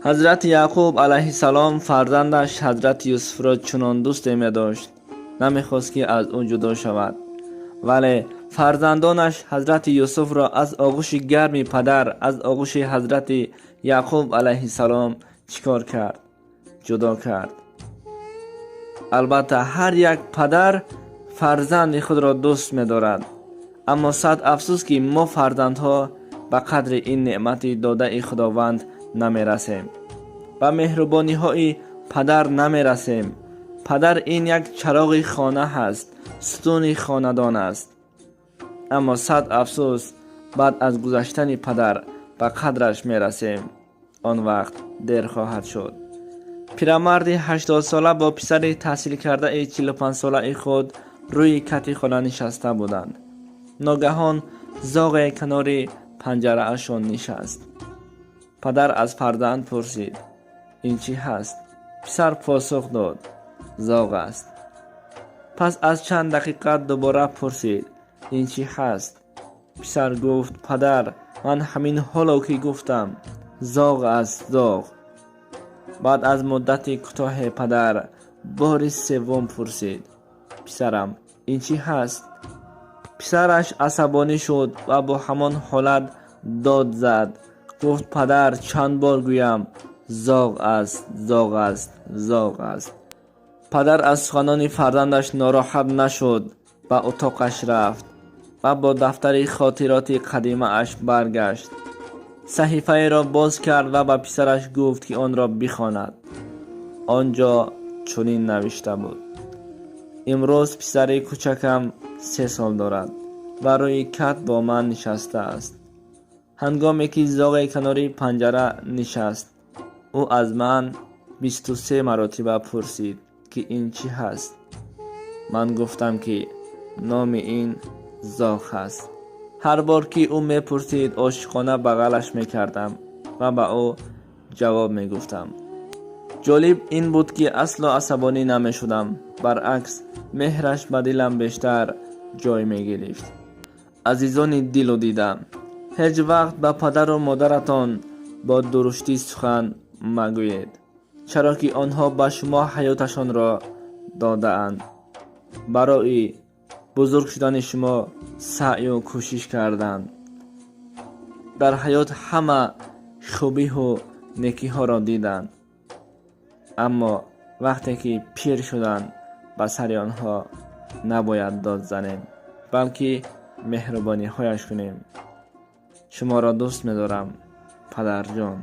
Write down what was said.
Ҳазрати Яъқуб алайҳиссалом фарзандаш Ҳазрати Юсуфро чунон дӯсте медошт, намехост, ки аз ӯ ҷудо шавад. Вале фарзандонаш Ҳазрати Юсуфро аз оғӯши гарми падар, аз оғӯши Ҳазрати Яъқуб алайҳиссалом чӣ кор кард? Ҷудо кард. Албатта, ҳар як падар фарзанди худро дӯст медорад, аммо сад афсӯс, ки мо фарзандҳо ба қадри ин неъмати додаи Худованд намерасем, ба меҳрубониҳои падар намерасем. Падар ин як чароғи хона ҳаст, сутуни хонадон аст. Аммо сад афсӯс, баъд аз гузаштани падар ба қадраш мерасем, он вақт дер хоҳад шуд. Пирамарди 80-сола бо писари таҳсилкардаи 45-солаи худ рӯи кати хона нишаста буданд. Ногаҳон зоғе канори панҷараашон нишаст. Падар аз фарзанд пурсид: «Ин чӣ ҳаст?» Писар посух дод: «Зоғ аст». Пас аз чанд дақиқа дубора пурсид: «Ин чӣ ҳаст?» Писар гуфт: «Падар, ман ҳамин ҳоло ки гуфтам, зоғ аст, зоғ». Баъд аз муддати кӯтоҳе падар бори севум пурсид: «Писарам, ин чӣ ҳаст?» Писараш асабонӣ шуд ва бо ҳамон ҳолат дод зад, гуфт: «Падар, чанд бор гӯям, зоғ аст, зоғ аст, зоғ аст». Падар аз суханони фарзандаш нороҳат нашуд, ба утоқаш рафт ва бо дафтари хотироти қадимааш баргашт. Саҳифаеро боз кард ва ба писараш гуфт, ки онро бихонад. Он ҷо чунин навишта буд: «Имрӯз писари кӯчакам 3 сол дорад ва рӯи кат бо ман нишастааст. Ҳангоме ки зоғе канори панҷара нишаст, ӯ аз ман 23 маротиба пурсид, ки ин чӣ ҳаст. Ман гуфтам, ки номи ин зоғ ҳаст. Ҳар бор ки ӯ мепурсид, ошиқона бағалаш мекардам ва ба ӯ ҷавоб мегуфтам. Ҷолиб ин буд, ки асло асабонӣ намешудам, баръакс, меҳраш ба дилам бештар ҷой мегирифт». Азизони дилу дида, ҳеҷ вақт ба падару модаратон бо дуруштӣ сухан магӯед, чаро ки онҳо ба шумо ҳаёташонро додаанд, барои бузург шудани шумо саъю кӯшиш карданд, дар ҳаёт ҳама хубиҳу некиҳоро диданд. Аммо вақте ки пир шуданд, ба сари онҳо набояд дод занем, балки меҳрубониҳояш кунем. Шуморо дӯст медорам, падарҷон.